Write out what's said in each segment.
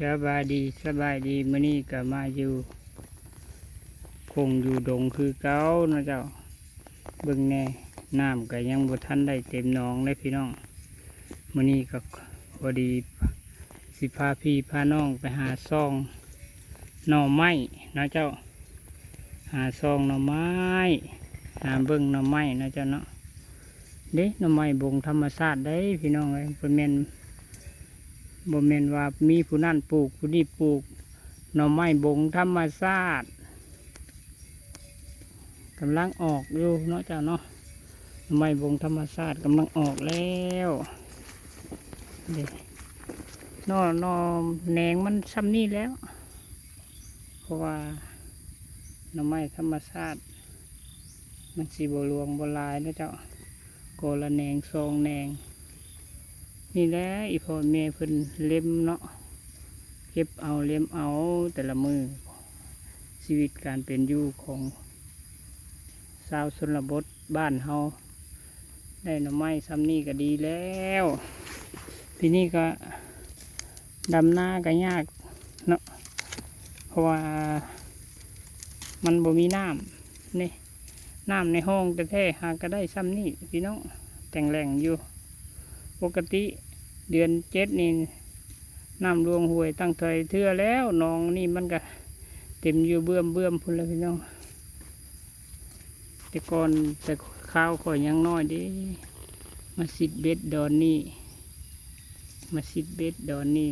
ສະບາຍດີ ສະບາຍດີ. ມື້ນີ້ກໍມາຢູ່ ຄົງຢູ່ດົງຄືເກົ່າເນາະເຈົ້າ. ເບິ່ງແດ່ ນ້ຳກໍຍັງບໍ່ທັນໄດ້ເຕັມໜອງເດ້ພີ່ນ້ອງ. ມື້ນີ້ກໍພໍດີຊິພາພີ່ພານ້ອງໄປຫາຊ່ອງໜໍ່ໄມ້ເນາະເຈົ້າ, ຫາຊ່ອງໜໍ່ໄມ້ ຫາເບິ່ງໜໍ່ໄມ້ເນາະເຈົ້າເນາະ. ເດ້ ໜໍ່ໄມ້ບົງທຳມະຊາດເດ້ພີ່ນ້ອງເອີຍ. ບໍ່ແມ່ນ ບໍ່ແມ່ນວ່າມີຜູ້ນັ້ນປູກ ຜູ້ນີ້ປູກ. ໜໍ່ໄມ້ບົງທຳມະຊາດກຳລັງອອກຢູ່ເນາະເຈົ້າເນາະ. ໜໍ່ໄມ້ບົງທຳມະຊາດກຳລັງອອກແລ້ວເດ້. ໜໍ່ ໜໍ່ແໜງມັນຊ່ຳນີ້ແລ້ວ ເພາະວ່າໜໍ່ໄມ້ທຳມະຊາດມັນຊິບໍ່ຫຼວງບໍ່ຫຼາຍເນາະເຈົ້າ. ກໍລະແໜງສອງແໜງນີ້ແຫຼະ ອີ່ພໍ່ແມ່ເພິ່ນເລັມເນາະ, ເກັບເອົາເລັມເອົາແຕ່ລະມື້. ຊີວິດການເປັນຢູ່ຂອງຊາວຊົນນະບົດບ້ານເຮົາ ໄດ້ໜໍ່ໄມ້ຊ່ຳນີ້ກໍດີແລ້ວ. ປີນີ້ກໍດຳນາກໍຍາກເນາະ ເພາະວ່າມັນບໍ່ມີນ້ຳເດ້. ນ້ຳໃນຮ່ອງແທ້ໆຫາກໍໄດ້ຊ່ຳນີ້ພີ່ນ້ອງ, ແຕ່ງແຫຼງຢູ່. ປົກກະຕິເດືອນເຈັດນີ້ ນ້ຳຫຼວງຫ້ວຍຕັ້ງເທົ່າໃດເທື່ອແລ້ວ, ໜອງນີ້ມັນກໍເຕັມຢູ່ເບື້ອມໆພຸ້ນແຫຼະພີ່ນ້ອງ. ແຕ່ກ່ອນ ແຕ່ຄາວຂ້ອຍຍັງນ້ອຍເດ້ ມາຊິດເບັດດອນນີ້ ມາຊິດເບັດດອນນີ້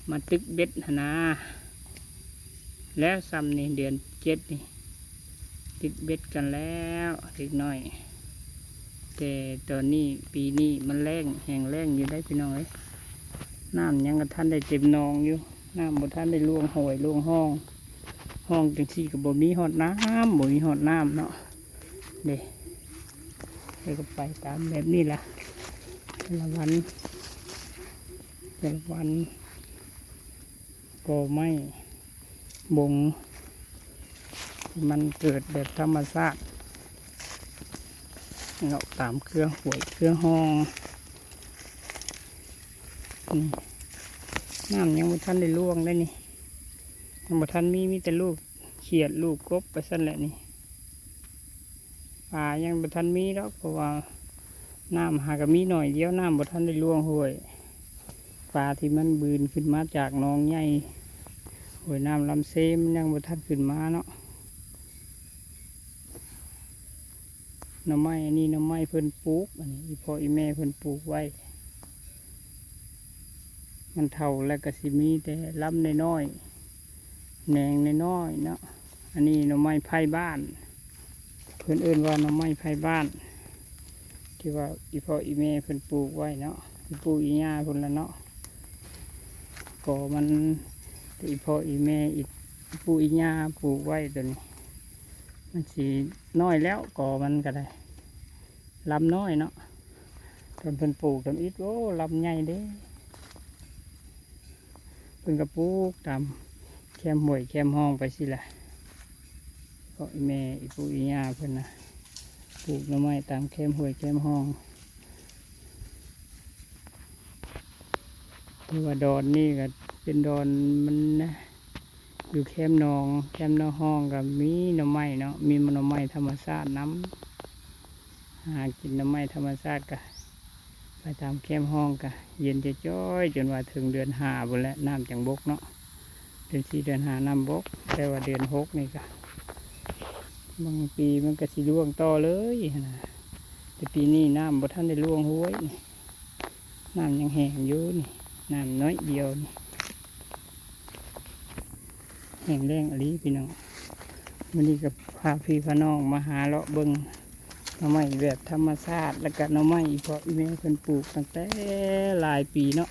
ມາຕຶກເບັດຫັ້ນນາ. ແລ້ວຊ່ຳນີ້ເດືອນເຈັດນີ້ ຕຶກເບັດກັນແລ້ວເດັກນ້ອຍ. ແຕ່ຕອນນີ້ ປີນີ້ມັນແລ້ງ ແຫ້ງແລ້ງຢູ່ໄດ໋ພີ່ນ້ອງເອີຍ. ນ້ຳຍັງບໍ່ທັນໄດ້ເຕັມໜອງຢູ່, ນ້ຳບໍ່ທັນໄດ້ຫຼວງຫ້ວຍຫຼວງຮ່ອງ. ຮ່ອງຈັ່ງຊີ້ກໍບໍ່ມີຮອດນ້ຳ ບໍ່ມີຮອດນ້ຳເນາະເດ້. ແລ້ວກໍໄປຕາມແບບນີ້ລະ ແຕ່ລະວັນ ແຕ່ລະວັນ. ກໍໄມ້ບົງທີ່ມັນເກີດແບບທຳມະຊາດເນາະ ຕາມເຄືອຫ້ວຍເຄືອຮ່ອງ. ນີ້ ນ້ຳຍັງບໍ່ທັນໄດ້ຫຼວງເດ້ນີ້ ຍັງບໍ່ທັນມີ ມີແຕ່ລູກຂຽດລູກກົບໄປຊັ້ນແຫຼະນີ້. ປາຍັງບໍ່ທັນມີດອກ ເພາະວ່ານ້ຳຫາກະມີໜ້ອຍດຽວ, ນ້ຳບໍ່ທັນໄດ້ຫຼວງຫ້ວຍ. ປາທີ່ມັນບືນຂຶ້ນມາຈາກໜອງໃຫຍ່ ຫ້ວຍນ້ຳລຳເຊ ມັນຍັງບໍ່ທັນຂຶ້ນມາເນາະ. ໜໍ່ໄມ້ອັນນີ້ ໜໍ່ໄມ້ເພິ່ນປູກ, ອັນນີ້ອີ່ພໍ່ອີ່ແມ່ເພິ່ນປູກໄວ້. ມັນເຖົ້າແລ້ວກໍຊິມີແຕ່ລຳນ້ອຍໆ ແໜງນ້ອຍໆເນາະ. ອັນນີ້ໜໍ່ໄມ້ໄຜ່ບ້ານ ເພິ່ນເອີ້ນວ່າໜໍ່ໄມ້ໄຜ່ບ້ານ ທີ່ວ່າອີ່ພໍ່ອີ່ແມ່ເພິ່ນປູກໄວ້ເນາະ, ອີ່ປູ່ອີ່ຍ່າພຸ້ນລະເນາະ. ກໍມັນ ແຕ່ອີ່ພໍ່ອີ່ແມ່ ອີ່ປູ່ອີ່ຍ່າປູກໄວ້ ໂຕນີ້ມັນຊິນ້ອຍແລ້ວ ກໍມັນກໍໄດ້ ລຳນ້ອຍເນາະ. ຕອນເພິ່ນປູກທຳອິດ ໂອ້ ລຳໃຫຍ່ເດ້. ເພິ່ນກໍປູກຕາມແຄມຫ້ວຍແຄມຮ່ອງໄປຊີ້ແຫຼະ. ພໍ່ແມ່ ອີ່ປູ່ອີ່ຍ່າເພິ່ນນະ ປູກໜໍ່ໄມ້ຕາມແຄມຫ້ວຍແຄມຮ່ອງ. ແຕ່ວ່າດອນນີ້ກໍເປັນດອນມັນນະ ຢູ່ແຄມໜອງ ແຄມໜອງຮ່ອງກໍມີໜໍ່ໄມ້ເນາະ, ມີໜໍ່ໄມ້ທຳມະຊາດນຳ. ຫາກິນໜໍ່ໄມ້ທຳມະຊາດກະ ໄປຕາມແຄມຮ່ອງກະເຢັນຈະຈ້ອຍ ຈົນວ່າເຖິງເດືອນຫ້າພຸ້ນແຫຼະ ນ້ຳຈັ່ງບົກເນາະ. ເດືອນສີ່ເດືອນຫ້ານ້ຳບົກ, ແຕ່ວ່າເດືອນຫົກນີ້ກະ ບາງປີມັນກະຊິຫຼວງຕໍ່ເລີຍຫັ້ນນະ. ແຕ່ປີນີ້ນ້ຳບໍ່ທັນໄດ້ຫຼວງຫ້ວຍນີ້, ນ້ຳຍັງແຫ້ງຢູ່ນີ້, ນ້ຳໜ້ອຍດຽວນີ້. ແຫ້ງແລ້ງອີ່ຫຼີພີ່ນ້ອງ. ມື້ນີ້ກໍພາພີ່ພານ້ອງມາຫາເລາະເບິ່ງໜໍ່ໄມ້ແບບທຳມະຊາດ ແລ້ວກໍໜໍ່ໄມ້ອີ່ພໍ່ອີ່ແມ່ເພິ່ນປູກຕັ້ງແຕ່ຫຼາຍປີເນາະ.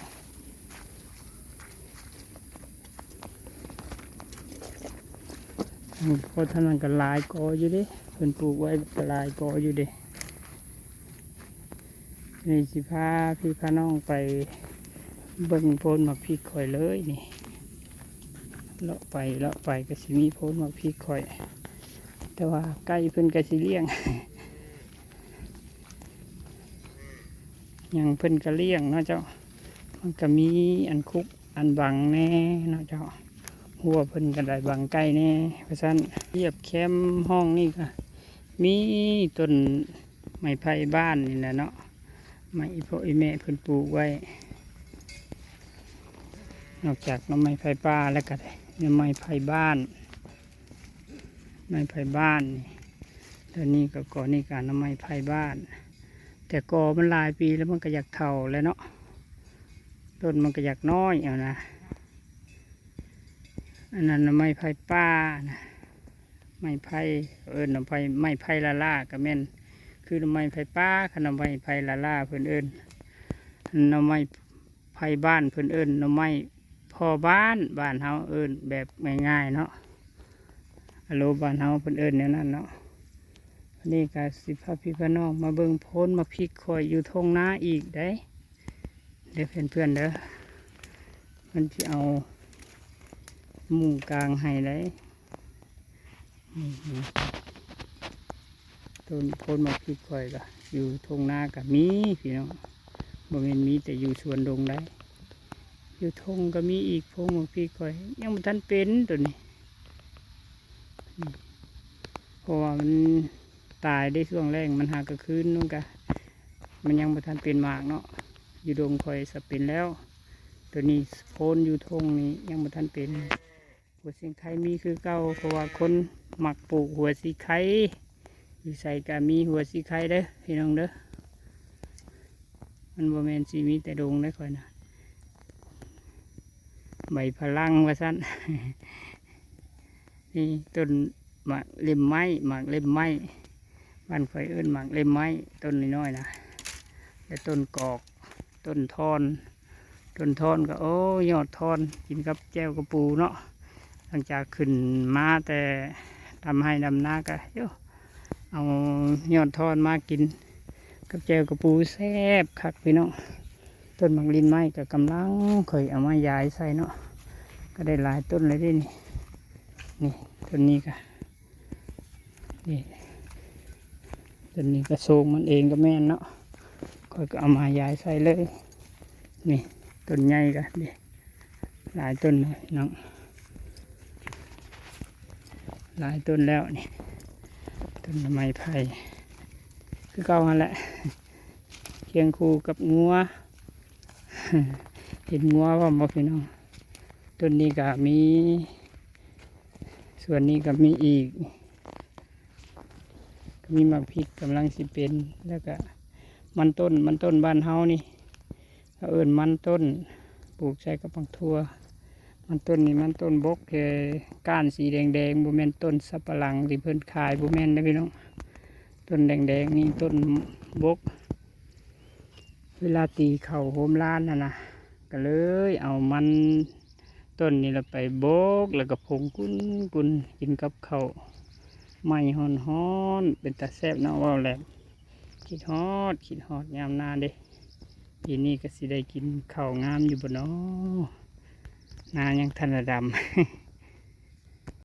ເພາະທາງນັ້ນກໍຫຼາຍກໍຢູ່ເດ້, ເພິ່ນປູກໄວ້ກໍຫຼາຍກໍຢູ່ເດ້. ນີ້ຊິພາພີ່ພານ້ອງໄປເບິ່ງໂພນໝາກພິກຂ້ອຍເລີຍນີ້. ເລາະໄປເລາະໄປກໍຊິມີໂພນໝາກພິກຂ້ອຍ, ແຕ່ວ່າໄກ່ເພິ່ນກໍຊິລ້ຽງ. ຫຍັງເພິ່ນກໍລ້ຽງເນາະເຈົ້າ. ມັນກະມີອັນຄຸກອັນບັງແດ່ເນາະເຈົ້າ. ຮົ້ວເພິ່ນກະໄດ້ບັງໄກ່ແດ່ວ່າຊັ້ນ. ຮຽບແຄມຫ້ອງນີ້ກະມີຕົ້ນໄມ້ໄຜ່ບ້ານນີ້ແຫຼະເນາະ, ໄມ້ອີພໍ່ອີແມ່ເພິ່ນປູກໄວ້. ນອກຈາກໜໍ່ໄມ້ໄຜ່ປ່າແລ້ວກະໄດ້ໜໍ່ໄມ້ໄຜ່ບ້ານ, ໄມ້ໄຜ່ບ້ານນີ້. ຕອນນີ້ກະ ກໍນີ້ກະໜໍ່ໄມ້ໄຜ່ບ້ານ, ແຕ່ກໍມັນຫຼາຍປີແລ້ວ ມັນກະຢາກເຖົ້າແລ້ວເນາະ, ຕົ້ນມັນກະຢາກນ້ອຍເອົານະ. ອັນນັ້ນໜໍ່ໄມ້ໄຜ່ປ່ານະ, ໄມ້ໄຜ່ ເອີ້ນໜໍ່ໄຜ່ ໄມ້ໄຜ່ລາລາກະແມ່ນ ຄືໜໍ່ໄມ້ໄຜ່ປ່າ. ຄັນໜໍ່ໄມ້ໄຜ່ລາລາເພິ່ນເອີ້ນໜໍ່ໄມ້ ໄຜ່ບ້ານເພິ່ນເອີ້ນໜໍ່ໄມ້ພໍ່ບ້ານ, ບ້ານເຮົາເອີ້ນແບບງ່າຍໆເນາະ, ອາໂລບ້ານເຮົາເພິ່ນເອີ້ນແນວນັ້ນເນາະ. ວັນນີ້ກະຊິພາພີ່ພານ້ອງມາເບິ່ງໂພນໝາກພິກຂ້ອຍຢູ່ທົ່ງນາອີກໃດ໋ ເດີເພື່ອນໆເດີ. ມັນຊິເອົາມຸງກາງໃຫ້ໃດ໋. ອືມ ຕົ້ນໂພນໝາກພິກຂ້ອຍກະຢູ່ທົ່ງນາກະມີພີ່ນ້ອງ, ບໍ່ແມ່ນມີແຕ່ຢູ່ສວນດົງໃດ໋, ຢູ່ທົ່ງກະມີອີກ. ໂພນໝາກພິກຂ້ອຍຍັງບໍ່ທັນເປັນໂຕນີ້, ເພາະວ່າມັນຕາຍເດ້ ຊ່ວງແລ້ງມັນຫາກະຄືນ ມັນກະ ມັນຍັງບໍ່ທັນເປັນໝາກເນາະ. ຢູ່ດົງຂ້ອຍສະເປັນແລ້ວ, ໂຕນີ້ໂພນຢູ່ທົ່ງນີ້ຍັງບໍ່ທັນເປັນ. ຫົວສີໄຄມີຄືເກົ່າ ເພາະວ່າຄົນມັກປູກຫົວສີໄຄ, ຢູ່ໃສກະມີຫົວສີໄຄເດີພີ່ນ້ອງເດີ. ມັນບໍ່ແມ່ນຊິມີແຕ່ດົງເດ້ຂ້ອຍນະ, ໃບພະລັງວ່າຊັ້ນ. ນີ້ຕົ້ນໝາກເຫຼັ້ມໄມ້, ໝາກເຫຼັ້ມໄມ້ ບ້ານຂ້ອຍເອີ້ນໝາກເຫຼັ້ມໄມ້, ຕົ້ນນ້ອຍໆນະ. ແລະຕົ້ນກອກ, ຕົ້ນທອນ, ຕົ້ນທອນກະ ໂອ້ ຍອດທອນ ກິນກັບແຈ່ວກະປູເນາະ. ຫຼັງຈາກຂຶ້ນມາແຕ່ດຳໄຮ່ດຳນາກະ ໂອ້ ເອົາຍອດທອນມາກິນກັບແຈ່ວກະປູແຊບຄັກພີ່ນ້ອງ. ຕົ້ນໝາກລິ້ນໄມ້ກະກຳລັງຂ້ອຍເອົາມາຢາຍໃສ່ເນາະ, ກະໄດ້ຫຼາຍຕົ້ນແລ້ວເດ້ນີ້. ນີ້ ຕົ້ນນີ້ກະ ນີ້ ຕົ້ນນີ້ກະໂຊງມັນເອງກະແມ່ນເນາະ, ຂ້ອຍກະເອົາມາຢາຍໃສ່ເລີຍ. ນີ້ ຕົ້ນໃຫຍ່ກະນີ້ ຫຼາຍຕົ້ນເນາະພີ່ນ້ອງ, ຫຼາຍຕົ້ນແລ້ວນີ້. ຕົ້ນໜໍ່ໄມ້ໄຜ່ຄືເກົ່າຫັ້ນແຫຼະ, ຄຽງຄູ່ກັບງົວ. ເຫັນງົວພ້ອມບໍ່ພີ່ນ້ອງ? ຕົ້ນນີ້ກະມີ, ສ່ວນນີ້ກະມີອີກ, ກະມີໝາກພິກກຳລັງຊິເປັນ. ແລ້ວກະມັນຕົ້ນ, ມັນຕົ້ນບ້ານເຮົານີ້ ເຂົາເອີ້ນມັນຕົ້ນ, ປູກໃສ່ກັບໝາກຖົ່ວ. ມັນຕົ້ນນີ້ມັນຕົ້ນບົກ ແຕ່ກ້ານສີແດງໆ, ບໍ່ແມ່ນຕົ້ນສັບປະຫຼັງທີ່ເພິ່ນຂາຍ, ບໍ່ແມ່ນເດີພີ່ນ້ອງ. ຕົ້ນແດງໆນີ້ຕົ້ນບົກ. ເວລາຕີເຂົ້າໂຮມລານຫັ້ນນະ ກະເລີຍເອົາມັນຕົ້ນນີ້ລະໄປບົກ ແລ້ວກະຜົງກຸນໆ ກິນກັບເຂົ້າໄໝ້ຮ້ອນໆ ເປັນຕາແຊບເນາະ. ເວົ້າແລ້ວຄິດຮອດ ຄິດຮອດຍາມນາເດ້. ປີນີ້ກະຊິໄດ້ກິນເຂົ້າງາມຢູ່ບໍ່ນໍ? ນາຍັງທັນລະດຳ.